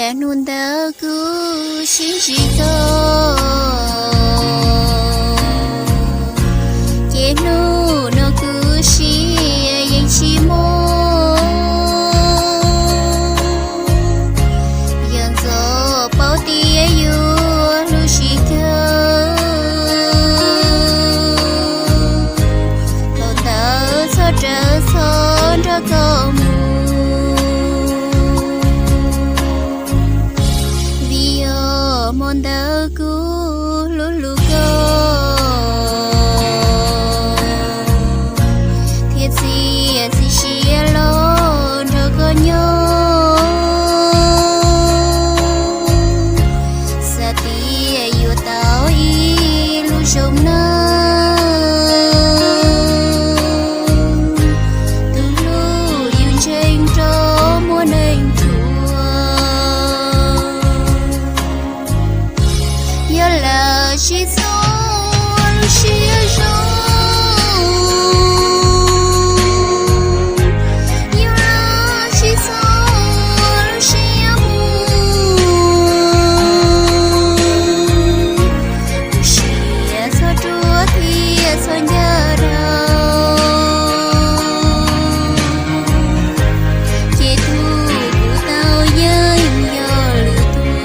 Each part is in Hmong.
Hnub ntawd kuv sib ntsib koj, ces hnub no kuv siab yeej tsis muaj. Yog ntxov paub tias yuav hlub sib kawg, thaum ntawd txhob rawm txhob nrog koj mus, vim yog hmo ntawd kuv hlub hlub koj, thiaj txiav txim siab los nrog koj nyob. Xav tias yuav tau ib lub zoo mloog, tus hlub yus ntseeg rau muaj neeg thuam. Yog lawm tsis txhob lub siab zoo, yog lawm tsis txhob lub siab mus, lub siab txhob ruam thiab txhob ncaj rau, ces tus kuv tau yeej yog lwm tus.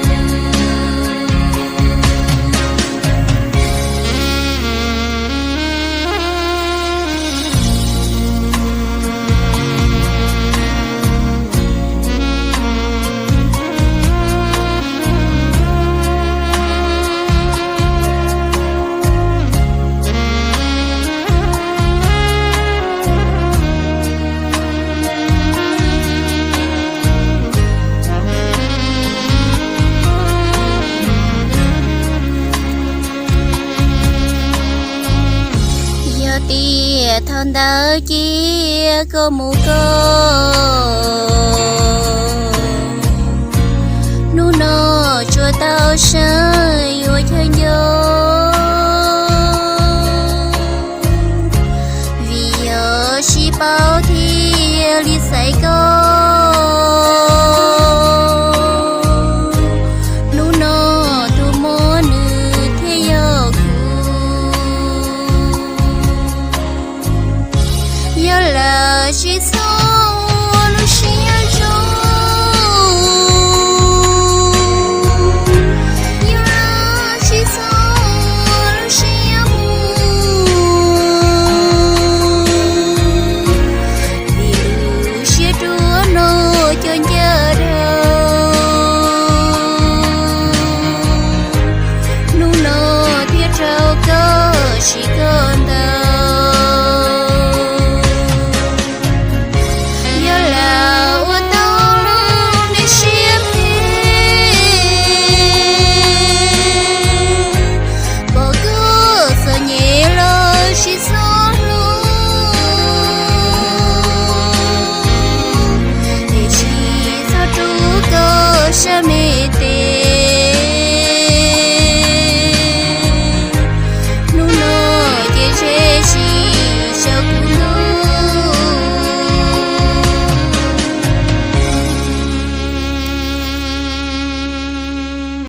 Yog tias thaum ntawd cia koj mus koj, hnub no tsuas tau saib yuav chaw nco, vim yog sib paub thiaj li xaiv koj. Hnub no tus muaj nws thiaj yog kuv. Yog lawm tsis txhob